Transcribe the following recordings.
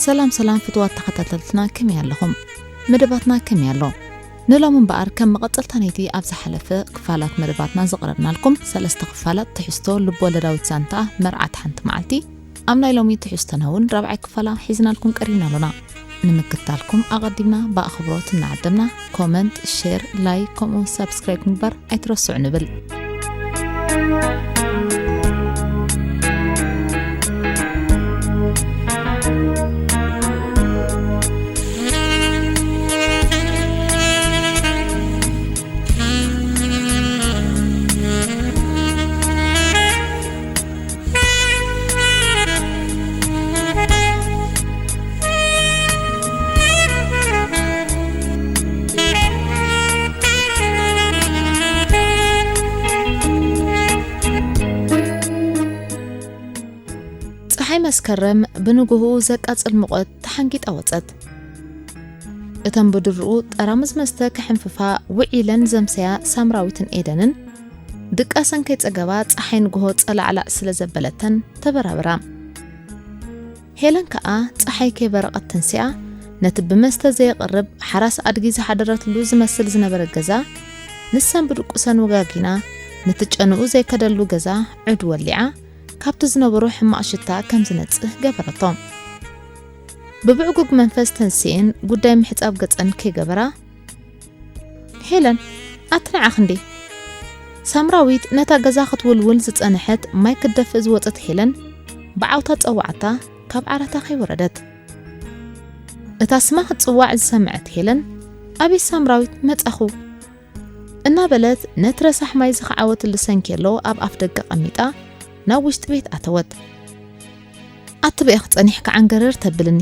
ሰላም ሰላም ፍትዋት ተኸታተልትና፣ ከመይ ኣለኹም? መደባትና ከመይ ኣሎ? ንሎም እምበኣር ከም መቐጸልታ ናይቲ ኣብ ዝሓለፈ ክፋላት መደባትና ዘቕረብናልኩም ሰለስተ ክፋላት ትሕዝቶ ልብ-ወለዳዊት ዛንታ መርዓት ሓንቲ መዓልቲ፣ ኣብ ናይ ሎሚ ትሕዝቶና እውን ራብዓይ ክፋላ ሒዝናልኩም ቀሪብና ኣሎና። ንምክታልኩም ኣቐዲምና ብኣኽብሮት እናዓደምና፣ ኮመንት፣ ሼር፣ ላይክ ከምኡ ሳብስክራይብ ምግባር ኣይትረስዑ ንብል። ጸሓይ መስከረም ብንግሆኡ ዘቃጽል ሙቐት ተሓንጊጣ ወጸት። እተን ብድርኡ ጠራሙዝ መስተ ክሕንፍፋ ውዒለን ዘምሰያ ሳምራዊትን ኤደንን፣ ድቃሰን ከይጸገባ ጸሓይ ንግሆ ጸላዕላዕ ስለ ዘበለተን ተበራበራ። ሄለን ከኣ ጸሓይ ከይበረቐት ተንሲኣ፣ ነቲ ብመስተ ዘየቕርብ ሓራስ ኣድጊ ዝሓደረትሉ ዝመስል ዝነበረ ገዛ፣ ንሰን ብድቁሰን ወጋጊና፣ ነቲ ጨንኡ ዘይከደሉ ገዛ ዑድ ወሊዓ፣ ካብቲ ዝነበሮ ሕማቕ ሽታ ከም ዝነጽህ ገበረቶ። ብብዕጉግ መንፈስ ተንሲኤን ጉዳይ ምሕጻብ ገጸን ከይገበራ፣ "ሄለን፣ ኣቲ ንዓኺ እንዴ?" ሳምራዊት ነታ ገዛ ክትውልውል ዝጸንሐት ማይ ክትደፍእ ዝወጸት ሄለን ብዓውታ ጸዋዕታ ካብ ዓራታ ከይወረደት። እታ ስማ ክትጽዋዕ ዝሰምዐት ሄለን፣ "ኣቤት ሳምራዊት፣ መጻኹ!" እናበለት ነቲ ረሳሕ ማይ ዝኸዓወትሉ ሰንኬሎ ኣብ ኣፍ ደገ ኣቐሚጣ ናብ ውሽጢ ቤት ኣተወት። "ኣቲ በኢኺ ጸኒሕኪ ዓንገረር ተብልኒ?"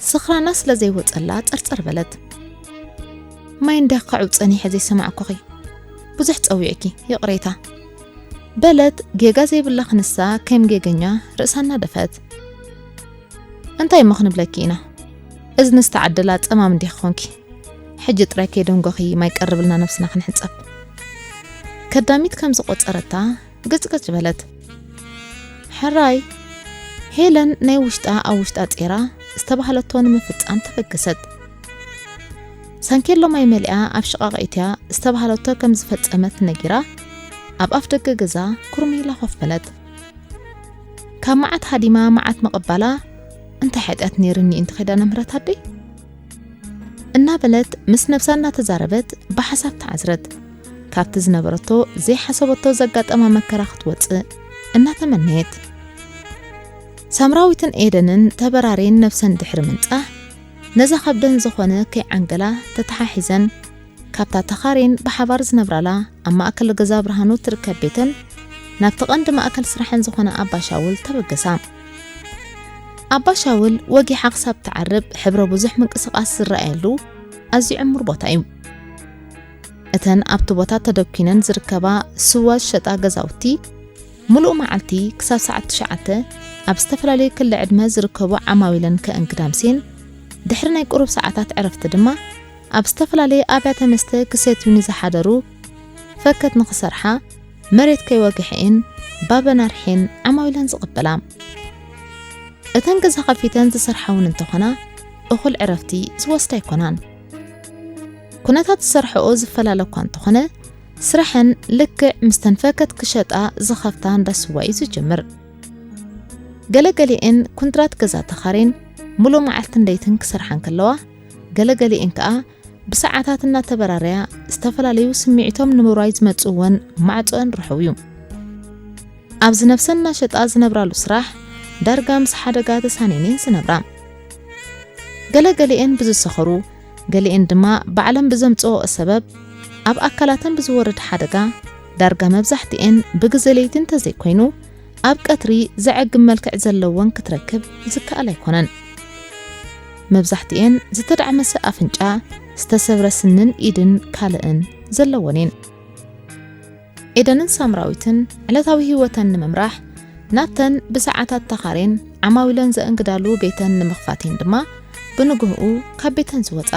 ስኽራና ስለ ዘይወጸላ ጸርጸር በለት። "ማይ እንድያ ክኸዕው ጸኒሐ ዘይሰማዕኩኺ። ብዙሕ ጸዊዕኪ፣ ይቕሬታ።" በለት ጌጋ ዘይብላ ክንሳ ከም ጌገኛ ርእሳ እናደፍአት። "እንታይ እሞ ክንብለኪ ኢና? እዝኒ ዝተዓደላ ጸማም እንዲኺ ኾንኪ። ሕጂ ጥራይ ከይደንጎኺ ማይ ቀርብልና ነብስና ክንሕጸብ።" ከዳሚት ከም ዝቖጸረታ ግጭግጭ በለት። ሕራይ፣ ሄለን ናይ ውሽጣ ኣብ ውሽጣ ጼራ ዝተባህለቶ ንምፍጻም ተበገሰት። ሳንኬሎ ማይ መሊኣ ኣብ ሽቓቕ እትያ ዝተባህለቶ ከም ዝፈጸመት ነጊራ ኣብ ኣፍ ደገ ገዛ ኩርም ኢላ ኮፍ በለት። ካብ መዓት ሃዲማ መዓት ምቕባላ እንታይ ሓጢኣት ነይርኒ እንተ ኺዳነ ምህረት ኣደይ? እናበለት ምስ ነብሳ እናተዛረበት ብሓሳብ ተዓዝረት። ካብቲ ዝነበረቶ ዘይሓሰበቶ ዘጋጠማ መከራ ክትወጽእ እናተመነየት። ሳምራዊትን ኤደንን ተበራርየን ነብሰን ድሕሪ ምንጻህ፣ ነዛ ከብደን ዝኾነ ከይዓንገላ ተተሓሒዘን፣ ካብታ ተኻሬን ብሓባር ዝነብራላ ኣብ ማእከል ገዛ ብርሃኑ ትርከብ ቤተን፣ ናብቲ ቀንዲ ማእከል ስራሐን ዝኾነ ኣባ ሻውል ተበገሳ። ኣባ ሻውል ወጊሓ ክሳብ ትዓርብ ሕብረ ብዙሕ ምንቅስቓስ ዝረኣየሉ ኣዝዩ ዕሙር ቦታ እዩ። እተን ኣብቲ ቦታ ተደኲነን ዝርከባ ስዋ ዝሸጣ ገዛውቲ፣ ምሉእ መዓልቲ ክሳብ ሰዓት ትሽዓተ ኣብ ዝተፈላለየ ክሊ ዕድመ ዝርከቡ ዓማዊለን ከእንግዳ ኣምስየን፣ ድሕሪ ናይ ቁሩብ ሰዓታት ዕረፍቲ ድማ፣ ኣብ ዝተፈላለየ ኣብያተ መስተ ክሰትዩ ንዝሓደሩ ፈከት ንኽሰርሓ፣ መሬት ከይወግሐኤን ባበን ኣርሒኤን ዓማዊለን ዝቕበላ። እተን ገዛ ኸፊተን ዝሰርሓ እውን እንተኾና፣ እኹል ዕረፍቲ ዝወስዳ ኣይኮናን። ኩነታት ዝሰርሐኦ ዝፈላለ እኳ እንተኾነ፣ ስራሐን ልክዕ ምስተን ፈከት ክሸጣ ዝኸፍታ እንዳ ስዋ እዩ ዝጅምር። ገለገሊኤን ኩንትራት ገዛ ተኻሬን ምሉእ መዓልትን ለይትን ክሰርሓ እንከለዋ፣ ገለገሊኤን ከኣ ብሰዓታት እናተበራረያ ዝተፈላለዩ ስምዒቶም ንምርዋይ ዝመጽእወን ማዕጾአን ርሑው እዩ። ኣብዚ ነብሰን እናሸጣ ዝነብራሉ ስራሕ ዳርጋ ምስ ሓደጋ ተሳንየን እየን ዝነብራ። ገለገሊኤን ብዝሰኸሩ፣ ገሊኤን ድማ ባዕለን ብዘምጽኦኦ ሰበብ ኣብ ኣካላተን ብዝወርድ ሓደጋ፣ ዳርጋ መብዛሕትኤን ብግዜ ለይቲ እንተዘይኮይኑ፣ ኣብ ቀትሪ ዘዕግብ መልክዕ ዘለወን ክትረክብ ዝከኣል ኣይኮነን። መብዛሕትኤን ዝተዳዕመሰ ኣፍንጫ፣ ዝተሰብረ ስንን ኢድን ካልእን ዘለወን እየን። ኤደንን ሳምራዊትን ዕለታዊ ህይወተን ንምምራሕ ናብተን ብሰዓታት ተኻሬን ዓማዊለን ዘእንግዳሉ ቤተን ንምኽፋት እየን ድማ ብንግህኡ ካብ ቤተን ዝወጻ።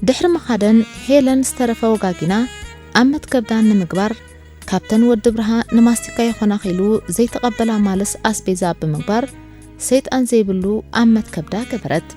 ድሕሪ ምኻደን ሄለን ዝተረፈ ወጋጊና ኣብ መትከብዳን ንምግባር ካብተን ወዲ ብርሃ ንማስቲካ ይኾናኽ ኢሉ ዘይተቐበላ ማልስ ኣስቤዛ ብምግባር ሰይጣን ዘይብሉ ኣብ መትከብዳ ገበረት።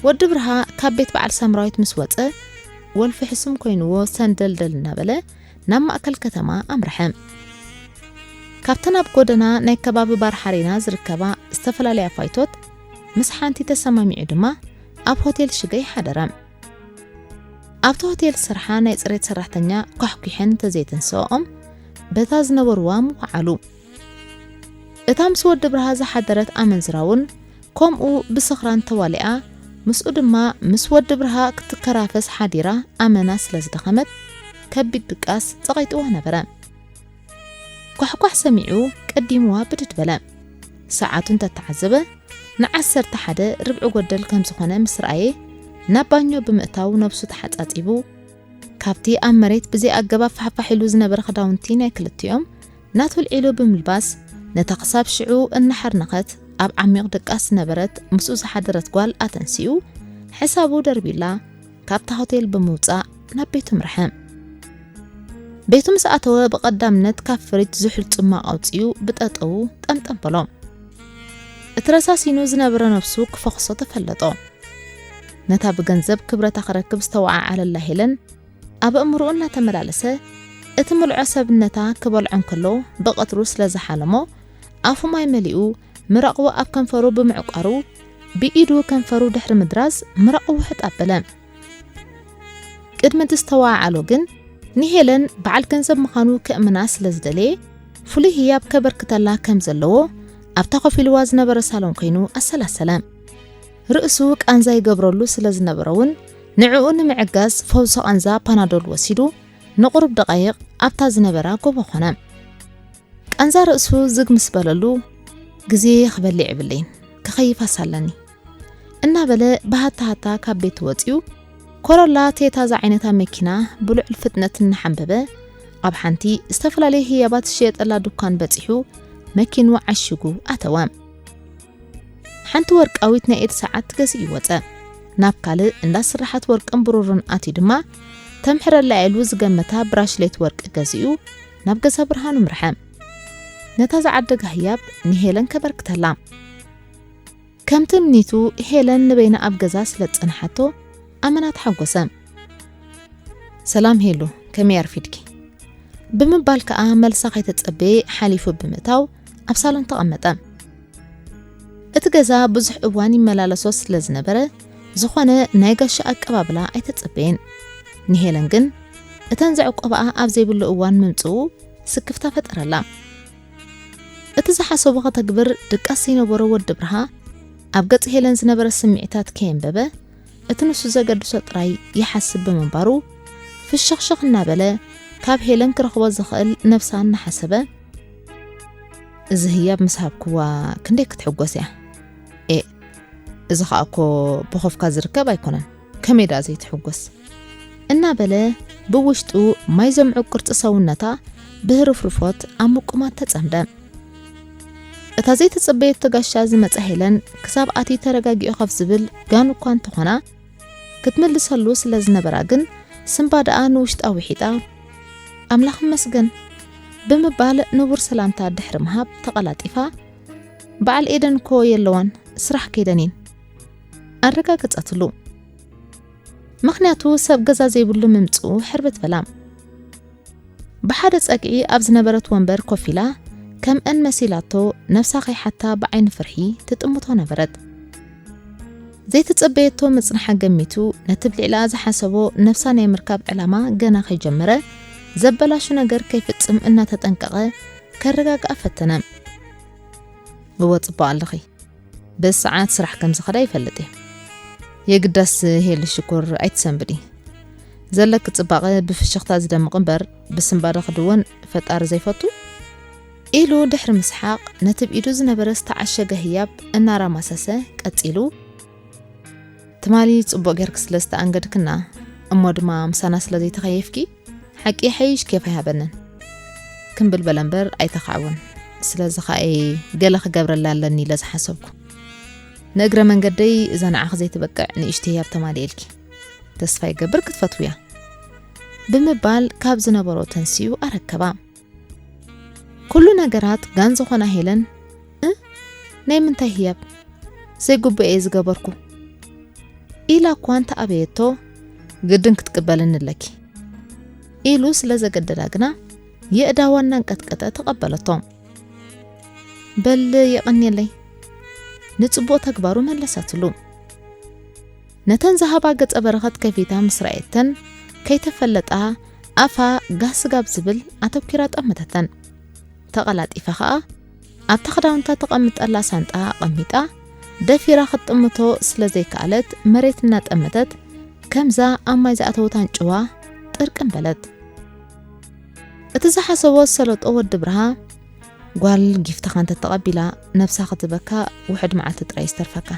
ወዲ ብርሃ ካብ ቤት በዓል ሳምራዊት ምስ ወጸ፣ ወልፊ ሕሱም ኮይንዎ ሰንደልደል እናበለ ናብ ማእከል ከተማ ኣምርሐ። ካብተን ኣብ ጎደና ናይ ከባቢ ባርሓሪና ዝርከባ ዝተፈላለያ ፋይቶት ምስ ሓንቲ ተሰማሚዑ ድማ ኣብ ሆቴል ሽገይ ሓደረ። ኣብቲ ሆቴል ዝሰርሓ ናይ ጽሬት ሰራሕተኛ ኳሕኲሐን እንተዘይተንስኦም በታ ዝነበርዋ ምወዓሉ። እታ ምስ ወዲ ብርሃ ዝሓደረት ኣመንዝራ እውን ከምኡ ብስኽራን ተዋሊኣ፣ ምስኡ ድማ ምስ ወዲ ብርሃ ክትከራፈስ ሓዲራ ኣመና ስለ ዝደኸመት ከቢድ ድቃስ ጸቒጥዋ ነበረ። ኳሕኳሕ ሰሚዑ ቀዲምዋ ብድድ በለ። ሰዓቱ እንተተዓዘበ ንዓሰርተ ሓደ ርብዒ ጎደል ከም ዝኾነ ምስ ረኣየ ናብ ባኞ ብምእታው ነብሱ ተሓጻጺቡ፣ ካብቲ ኣብ መሬት ብዘይ ኣገባብ ፋሕፋሕ ኢሉ ዝነበረ ክዳውንቲ ናይ ክልቲኦም ናቱ ኣልዒሉ ብምልባስ፣ ነታ ክሳብ ሽዑ እናሓርነኸት ኣብ ዓሚቕ ድቃስ ዝነበረት ምስኡ ዝሓደረት ጓል ኣተንሲኡ፣ ሕሳቡ ደርቢላ ካብታ ሆቴል ብምውጻእ ናብ ቤቱ ምርሐ። ቤቱ ምስ ኣተወ ብቐዳምነት ካብ ፍሪጅ ዝሑል ጽማቕ ኣውጺኡ ብጠጠዉ ጠምጠም በሎ። እቲ ረሳሲኑ ዝነበረ ነብሱ ክፈኽሶ ተፈለጦ። ነታ ብገንዘብ ክብረታ ክረክብ ዝተወዓዓለላ ሄለን ኣብ ኣእምሮኡ እናተመላለሰ፣ እቲ ምልዖ ሰብነታ ክበልዖ እንከሎ ብቐትሩ ስለ ዝሓለሞ፣ ኣፉ ማይ መሊኡ ምራቕዎ ኣብ ከንፈሩ ብምዕቋሩ፣ ብኢዱ ከንፈሩ ድሕሪ ምድራዝ ምራቕዎ ሕጥ ኣበለ። ቅድሚ እቲ ዝተወዓዓሎ ግን ንሄለን በዓል ገንዘብ ምዃኑ ከእምና ስለ ዝደለየ፣ ፍሉይ ህያብ ከበርክተላ ከም ዘለዎ ኣብታ ኮፍ ኢልዋ ዝነበረ ሳሎን ኮይኑ ኣሰላሰለ። ርእሱ ቃንዛ ይገብረሉ ስለ ዝነበረ እውን ንዕኡ ንምዕጋዝ ፈውሲ ቃንዛ ፓናዶል ወሲዱ ንቁሩብ ደቓይቕ ኣብታ ዝነበራ ጎቦ ኾነ። ቃንዛ ርእሱ ዝግ ምስ በለሉ፣ ግዜ ክበልዕ የብለይን፣ ክኸይፋስ ኣለኒ እናበለ ብሃታ ሃታ ካብ ቤት ወጺኡ፣ ኮሮላ ቴታ ዝዓይነታ መኪና ብልዑል ፍጥነት እናሓንበበ፣ ኣብ ሓንቲ ዝተፈላለየ ህያባት ዝሽየጠላ ዱኳን በጺሑ፣ መኪንኡ ዓሺጉ ኣተወ። ሓንቲ ወርቃዊት ናይ ኢድ ሰዓት ገዚኡ ወጸ። ናብ ካልእ እንዳ ስራሓት ወርቅን ብሩርን ኣትዩ ድማ፣ ተምሕረላ ኢሉ ዝገመታ ብራሽሌት ወርቂ ገዚኡ ናብ ገዛ ብርሃኑ ምርሐ። ነታ ዝዓደጋ ህያብ ንሄለን ከበርክተላ። ከም ትምኒቱ ሄለን ንበይና ኣብ ገዛ ስለ ዝጸንሓቶ ኣመና ተሓጎሰ። "ሰላም ሄሉ፣ ከመይ ኣርፊድኪ?" ብምባል ከኣ መልሳ ከይተጸበየ ሓሊፉ ብምእታው ኣብ ሳሎን ተቐመጠ። እቲ ገዛ ብዙሕ እዋን ይመላለሶ ስለ ዝነበረ፣ ዝኾነ ናይ ጋሻ ኣቀባብላ ኣይተጸበየን። ንሄለን ግን እተን ዘዕቆባኣ ኣብ ዘይብሉ እዋን ምምጽኡ ስክፍታ ፈጠረላ። እቲ ዝሓሰቦ ከተግብር ድቃስ ዘይነበሮ ወዲ ብርሃ፣ ኣብ ገጽ ሄለን ዝነበረ ስምዒታት ከየንበበ፣ እቲ ንሱ ዘገድሶ ጥራይ ይሓስብ ብምንባሩ፣ ፍሽኽሽኽ እናበለ ካብ ሄለን ክረኽቦ ዝኽእል ነብሳ እናሓሰበ፣ "እዚ ህያብ ምስ ሃብክዋ ክንደይ ክትሕጎስ እያ? ኤእ፣ እዚ ኸኣ እኮ ብኾፍካ ዝርከብ ኣይኮነን፣ ከመይ ደኣ ዘይትሕጎስ?" እናበለ ብውሽጡ ማይ ዘምዕቕ ቅርጺ ሰውነታ ብህርፍርፎት ኣብ ምቁማት ተጸምደ። እታ ዘይተጸበየቶ ጋሻ ዝመጻ ሄለን ክሳብ ኣቲ ተረጋጊኡ ከፍ ዝብል ጋን እኳ እንተኾና፣ ክትምልሰሉ ስለ ዝነበራ ግን ስምባ ደኣ ንውሽጣ ውሒጣ፣ "ኣምላኽ ይመስገን" ብምባል ንቡር ሰላምታ ድሕሪ ምሃብ ተቐላጢፋ፣ "በዓል ኤደን እኮ የለዋን፣ ስራሕ ከይደን እየን" ኣረጋገጸትሉ። ምኽንያቱ ሰብ ገዛ ዘይብሉ ምምጽኡ ሕርብት በላ። ብሓደ ጸግዒ ኣብ ዝነበረት ወንበር ኮፍ ኢላ፣ ከምአን መሲላቶ ነብሳ ከይሓታ ብዓይኒ ፍርሒ ትጥምቶ ነበረት። ዘይተጸበየቶ ምጽንሓ ገሚቱ፣ ነቲ ብልዕላ ዝሓሰቦ ነብሳ ናይ ምርካብ ዕላማ ገና ከይጀመረ፣ ዘበላሹ ነገር ከይፍጽም እናተጠንቀቐ ከረጋግኣ ፈተነ። "እወ፣ ጽቡቕ ኣለኺ። በዚ ሰዓት ስራሕ ከም ዝኸዳ ይፈልጥ እየ። የግዳስ ሄሉ ሽኮር ኣይትሰንብዲ። ዘለኪ ጽባቐ ብፍሽኽታ ዝደምቕ እምበር ብስንባደ ክድወን ፈጣሪ ዘይፈቱ?" ኢሉ ድሕሪ ምስሓቕ ነቲ ብኢዱ ዝነበረ ዝተዓሸገ ህያብ እናራማሰሰ ቀጺሉ፣ "ትማሊ ጽቡቕ ጌርኪ ስለ ዝተኣንገድክና እሞ ድማ ምሳና ስለ ዘይተኸየፍኪ፣ ሓቂ ይሓይሽ ኬፍ ኣይሃበንን። ክምብል በለ እምበር ኣይተኻዕወን። ስለዚ ኸኣ እየ ገለ ክገብረላ ኣለኒ ኢለ ዝሓሰብኩ። ንእግረ መንገደይ እዛ ንዓኺ ዘይትበቅዕ ንእሽተይ ህያብ ተማልኤልኪ። ተስፋ ይገብር ክትፈትውያ። ብምባል ካብ ዝነበሮ ተንሲኡ ኣረከባ። ኩሉ ነገራት ጋን ዝኾና ሄለን፣ "እ? ናይ ምንታይ ህያብ? ዘይግቡእ እየ ዝገበርኩ?" ኢላ እኳ እንተኣበየቶ፣ "ግድን ክትቅበልኒ ኣለኪ" ኢሉ ስለ ዘገደዳ ግና፣ የእዳዋ እናንቀጥቀጠ ተቐበለቶ። "በል የቐንየለይ" ንጽቡቕ ተግባሩ መለሰትሉ። ነተን ዝሃባ ገጸ በረኸት ከፊታ ምስ ረኣየተን፣ ከይተፈለጣ ኣፋ ጋህ ስጋብ ዝብል ኣተኲራ ጠመተተን። ተቐላጢፋ ኸኣ ኣብታ ክዳውንታ ተቐምጠላ ሳንጣ ኣቐሚጣ፣ ደፊራ ክትጥምቶ ስለ ዘይከኣለት፣ መሬት እናጠመተት፣ ከምዛ ኣብ ማይ ዝኣተወት ኣንጭዋ ጥርቅም በለት። እቲ ዝሓሰቦ ዝሰለጦ ወዲ ብርሃ፣ ጓል ጊፍትኻ እንተ ተቐቢላ፣ ነብሳ ክትበካ ውሕድ መዓልቲ ጥራይ ዝተርፈካ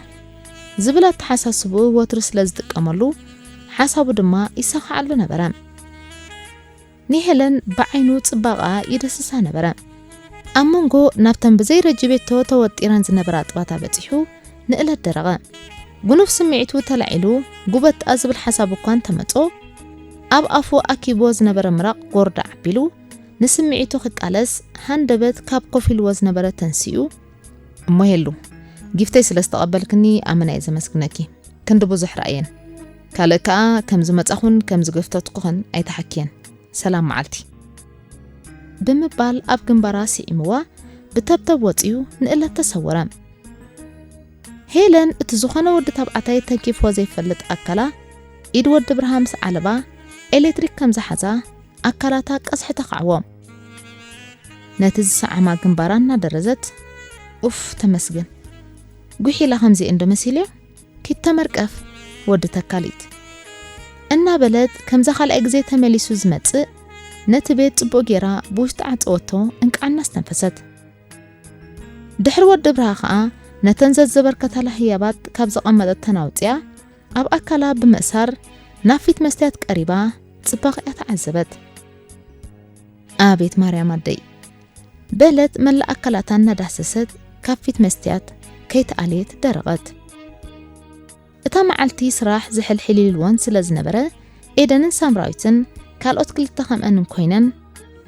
ዝብል ኣተሓሳስብኡ ወትሩ ስለ ዝጥቀመሉ፣ ሓሳቡ ድማ ይሰኻዓሉ ነበረ። ንሄለን ብዓይኑ ጽባቐኣ ይደስሳ ነበረ። ኣብ መንጎ ናብተን ብዘይ ረጂ ቤቶ ተወጢረን ዝነበራ ኣጥባታ በጺሑ ንእለት ደረቐ። ጉኑፍ ስምዒቱ ተላዒሉ፣ ጉበጣ ዝብል ሓሳብ እኳ እንተመጾ፣ ኣብ ኣፉ ኣኪብዎ ዝነበረ ምራቕ ጎርዳ ኣቢሉ፣ ንስምዒቱ ክቃለስ ሃንደበት ካብ ኮፍ ኢልዎ ዝነበረ ተንሲኡ፣ "እሞ ሄሉ፣ ጊፍተይ ስለ ዝተቐበልክኒ ኣመና እየ ዘመስግነኪ። ክንዲ ብዙሕ ረኣየን። ካልእ ከኣ ከም ዝመጻኹን ከም ዝገፍተትኩኽን ኣይተሓክየን። ሰላም መዓልቲ" ብምባል ኣብ ግንባራ ስዒምዋ ብተብተብ ወጺኡ ንእለት ተሰወረ። ሄለን እቲ ዝኾነ ወዲ ተባዕታይ ተንኪፍዎ ዘይፈልጥ ኣካላ፣ ኢድ ወዲ ብርሃ ምስ ዓለባ፣ ኤሌክትሪክ ከም ዝሓዛ ኣካላታ ቀስሒ ተኻዕዎ። ነቲ ዝሰዓማ ግንባራ እናደረዘት፣ "ኡፍ ተመስገን፣ ጉሒላ ከምዚኤ እንዶ መሲልዮ፣ ኪድ ተመርቀፍ ወዲ ተካሊት" እናበለት፣ ከምዛ ካልኣይ ግዜ ተመሊሱ ዝመጽእ ነቲ ቤት ጽቡቕ ጌራ ብውሽጢ ዓጸወቶ፣ እንቃዕ እናስተንፈሰት። ድሕሪ ወዲ ብርሃ ኸኣ ነተን ዘዘበርከታላ ህያባት ካብ ዘቐመጠተን ኣውጺኣ፣ ኣብ ኣካላ ብምእሳር ናብ ፊት መስትያት ቀሪባ ጽባቐኣ ተዓዘበት። "ኣቤት ማርያም ኣደይ!" በለት መላእ ኣካላታ እናዳሰሰት ካብ ፊት መስትያት ከይተኣለየት ደረቐት። እታ መዓልቲ ስራሕ ዝሕልሕል ኢልወን ስለ ዝነበረ፣ ኤደንን ሳምራዊትን ካልኦት ክልተ ከምአንን ኮይነን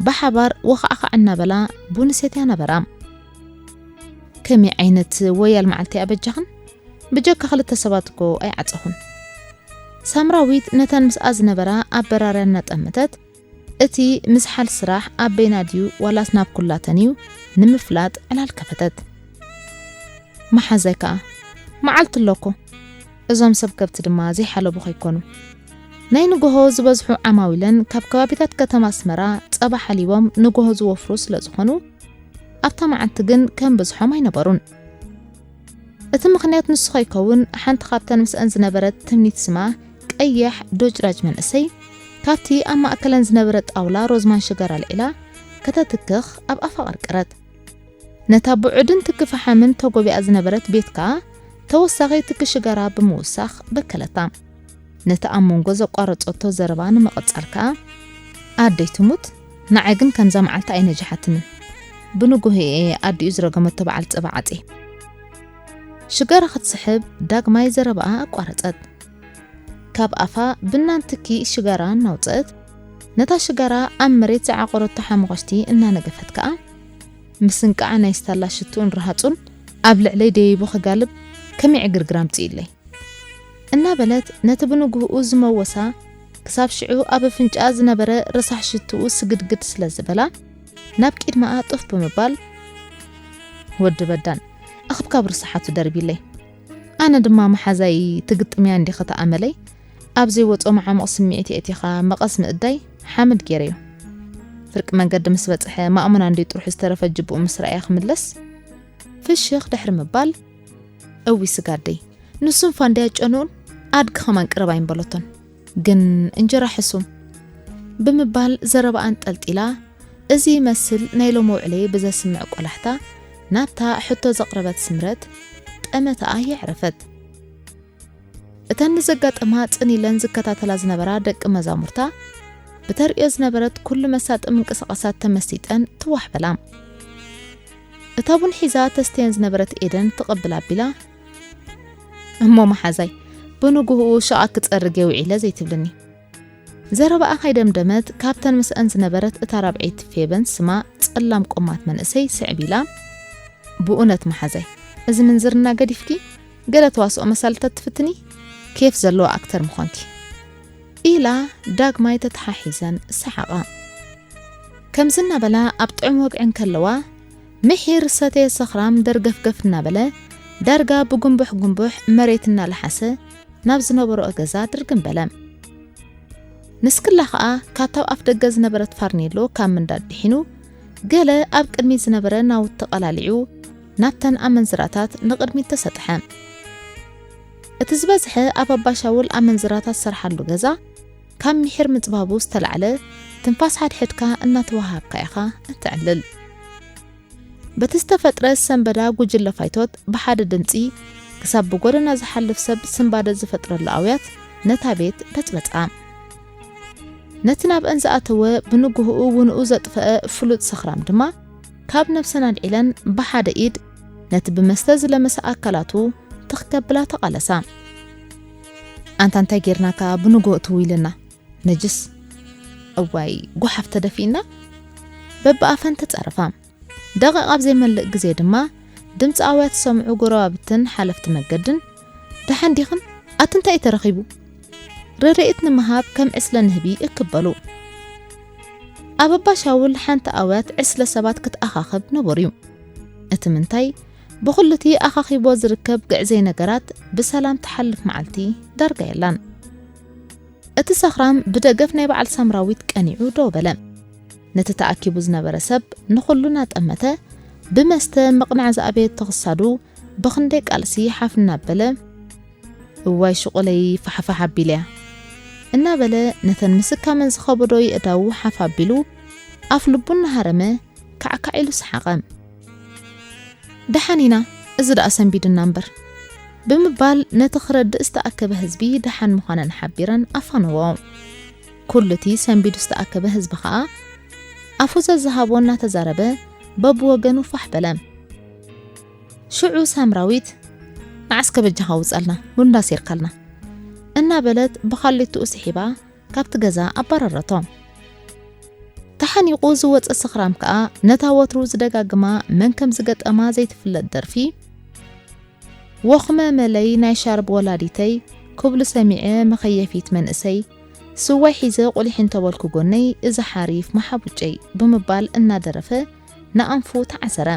ብሓባር ወኻዕኻዕ እናበላ ቡን ይሰትያ ነበራ። "ከመይ ዓይነት ወያል መዓልቲ እያ በጃኽን? ብጀካ ክልተ ሰባት እኮ ኣይዓጸኹን።" ሳምራዊት ነተን ምስኣ ዝነበራ ኣበራርያ እናጠመተት፣ እቲ ምዝሓል ስራሕ ኣብ በይና ድዩ ዋላስ ናብ ኩላተን እዩ ንምፍላጥ ዕላል ከፈተት። መሓዛይ ከኣ፣ "መዓልቲ ኣሎ እኮ፣ እዞም ሰብ ከብቲ ድማ ዘይሓለቡ ከይኮኑ?" ናይ ንጎሆ ዝበዝሑ ዓማዊለን ካብ ከባቢታት ከተማ ኣስመራ ጸባ ሓሊቦም ንጎሆ ዝወፍሩ ስለ ዝኾኑ፣ ኣብታ መዓልቲ ግን ከም ብዝሖም ኣይነበሩን። እቲ ምኽንያት ንሱ ከይከውን፣ ሓንቲ ካብተን ምስአን ዝነበረት ትምኒት ስማ ቀያሕ ዶጭራጭ መንእሰይ፣ ካብቲ ኣብ ማእከለን ዝነበረ ጣውላ ሮዝማን ሽጋራ ኣልዒላ ከተትክኽ ኣብ ኣፋ ቀርቀረት። ነታ ብዑድን ትኪ ፈሓምን ተጎቢኣ ዝነበረት ቤት ከኣ ተወሳኺ ትኪ ሽጋራ ብምውሳኽ በከለታ። ነቲ ኣብ መንጎ ዘቋረጸቶ ዘረባ ንምቕጻል ከኣ፣ "ኣደይ ትሙት፣ ንዓይ ግን ከምዛ መዓልቲ ኣይነጅሓትንን። ብንጉሆ እየ ኣዲኡ ዝረገመቶ በዓል ጸባ ዓጽየ።" ሽጋራ ክትስሕብ ዳግማይ ዘረባኣ ኣቋረጸት። ካብ ኣፋ ብናን ትኪ ሽጋራ እናውጽአት፣ ነታ ሽጋራ ኣብ መሬት ዝዓቆረቶ ሓመኾሽቲ እናነገፈት ከኣ፣ "ምስንቃዓ ናይ ስታላ ሽትኡን ረሃጹን ኣብ ልዕለይ ደይቡ ክጋልብ ከመይ ዕግርግር ኣምጺኡለይ?" እናበለት ነቲ ብንግህኡ ዝመወሳ ክሳብ ሽዑ ኣብ ኣፍንጫኣ ዝነበረ ረሳሕ ሽትኡ ስግድግድ ስለ ዝበላ ናብ ቂድማኣ ጡፍ ብምባል፣ "ወዲ በዳን ኣኽብካብ ርስሓቱ ደርቢለይ፣ ኣነ ድማ መሓዛይ ትግጥምያ እንዲኺ ተኣመለይ ኣብ ዘይወጾ መዓሙቕ ስምዒት የእቲኻ መቐስ ምእዳይ ሓመድ ገይረዮ። ፍርቂ መንገዲ ምስ በጽሐ ማእሙና እንዲ ጥርሑ ዝተረፈ ጅብኡ ምስ ረኣየ ክምለስ ፍሽኽ ድሕሪ ምባል፣ እዊ ስጋደይ፣ ንሱን ፋንድያ ጨንኡን ኣድጊ ኸማን ቅርብ ኣይምበለቶን፣ ግን እንጀራ ሕሱም" ብምባል ዘረባኣ ኣንጠልጢላ፣ እዚ ይመስል ናይ ሎሚ ውዕለይ ብዘስምዕ ቆላሕታ ናብታ ሕቶ ዘቕረበት ስምረት ጠመተኣ የዕረፈት። እተን ንዘጋጠማ ጽን ኢለን ዝከታተላ ዝነበራ ደቂ መዛሙርታ፣ ብተርእዮ ዝነበረት ኩሉ መሳጢ ምንቅስቓሳት ተመሲጠን ትዋሕበላ። እታ ቡን ሒዛ ተስተየን ዝነበረት ኤደን ትቕብል ኣቢላ፣ "እሞ መሓዛይ፣ ብንግህኡ ሸቓ ክጸርግ እየ ውዒለ ዘይትብልኒ?" ዘረባኣ ከይደምደመት፣ ካብተን ምስአን ዝነበረት እታ ራብዐይቲ ፌበን ስማ ጸላም ቆማት መንእሰይ ስዕብ ኢላ፣ "ብእውነት መሓዛይ፣ እዚ ምንዝርና ገዲፍኪ፣ ገለ ተዋስኦ መሳልታት ትፍትኒ? ኬፍ ዘለዎ ኣክተር ምዃንኪ" ኢላ ዳግማይ ተተሓሒዘን ሰሓቓ። ከምዚ እናበላ ኣብ ጥዑም ወግዒ እንከለዋ፣ ምሒር ሰተየ ሰኽራም ደርገፍገፍ እናበለ፣ ዳርጋ ብጉንቡሕ ጉንቡሕ መሬት እናለሓሰ ናብ ዝነበርኦ ገዛ ድርግም በለ። ንስክላ ኸኣ ካብታ ኣፍ ደገ ዝነበረት ፋርኔሎ ካብ ምንዳድ ድሒኑ፣ ገለ ኣብ ቅድሚት ዝነበረ ናውቲ ቀላሊዑ ናብተን ኣመንዝራታት ንቕድሚት ተሰጥሐ። እቲ ዝበዝሐ ኣብ ኣባሻውል ኣመንዝራታት ዝሰርሓሉ ገዛ ካብ ምሒር ምጽባቡ ዝተላዕለ ትንፋስ ሓድሕድካ እናተወሃሃብካ ኢኻ እትዕልል። በቲ ዝተፈጥረ ሰንበዳ ጉጅለ ፋይቶት ብሓደ ድምጺ ክሳብ ብጎደና ዝሓልፍ ሰብ ስንባደ ዝፈጥረሉ ኣውያት ነታ ቤት በጽበጻ። ነቲ ናብአን ዝኣተወ ብንግህኡ ውንኡ ዘጥፈአ ፍሉጥ ሰኽራም ድማ ካብ ነብሰን ኣልዒለን ብሓደ ኢድ ነቲ ብመስተ ዝለመሰ ኣካላቱ ትኽ ከብላ ተቓለሳ። "ኣንታ እንታይ ጌርናካ ብንግሆ እትው ኢልና ነጅስ?" እዋይ፣ ጓሓፍ ተደፊእና በብኣፈን ተጻረፋ። ደቂቕ ኣብ ዘይመልእ ግዜ ድማ ድምፂ ኣውያት ዝሰምዑ ጎረባብትን ሓለፍቲ መገድን፣ "ደሓን ዲኽን? ኣቲ እንታይ እዩ ተረኺቡ?" ርርኢት ንምሃብ ከም ዕስለ ንህቢ እክበሉ። ኣብ ኣባሻውል ሓንቲ ኣውያት ዕስለ ሰባት ክትኣኻኽብ ነበሩ እዩ። እቲ ምንታይ፣ ብኹሉቲ ኣኻኺቦ ዝርከብ ግዕዘይ ነገራት ብሰላም ትሓልፍ መዓልቲ ዳርጋ የላን። እቲ ሰኽራም ብደገፍ ናይ በዓል ሳምራዊት ቀኒዑ ደው በለ። ነቲ ተኣኪቡ ዝነበረ ሰብ ንኹሉ እናጠመተ፣ ብመስተ ምቕናዕ ዝኣበየቶ ክሳዱ ብኽንደይ ቃልሲ ሓፍ እናበለ፣ "እዋይ ሽቑለይ ፋሕፋሕ ኣቢለያ" እናበለ ነተን ምስካመን ዝኸበዶ የእዳዉ ሓፍ ኣቢሉ፣ ኣፍ ልቡ እናሃረመ ካዕካዕ ኢሉ ሰሓቐ። "ደሓን ኢና፣ እዚ ደኣ ሰንቢድና እምበር" ብምባል ነቲ ክረድእ ዝተኣከበ ህዝቢ ደሓን ምዃነን ሓቢረን ኣፋነዎ። ኩሉ እቲ ሰንቢዱ ዝተኣከበ ህዝቢ ኸኣ ኣፉ ዘዝሃቦ እናተዛረበ በብወገኑ ፋሕ በለ። ሽዑ ሳምራዊት፣ "ንዓስከ በጃኻ ውጻልና፣ ቡንዳ ሴርካልና" እናበለት ብኻሊትኡ ስሒባ ካብቲ ገዛ ኣባረረቶ። ተሓኒቑ ዝወጸ ሰኽራም ከኣ ነታ ወትሩ ዝደጋግማ መን ከም ዝገጠማ ዘይትፍለጥ ደርፊ፣ "ወኽመ መለይ ናይ ሻርብ ወላዲተይ፣ ክብሉ ሰሚዐ መኸየፊት መንእሰይ፣ ስዋይ ሒዘ ቁሊሕ እንተበልኩ ጎነይ፣ እዚ ሓሪፍ መሓቡጨይ" ብምባል እናደረፈ ንኣንፉ ተዓሰረ።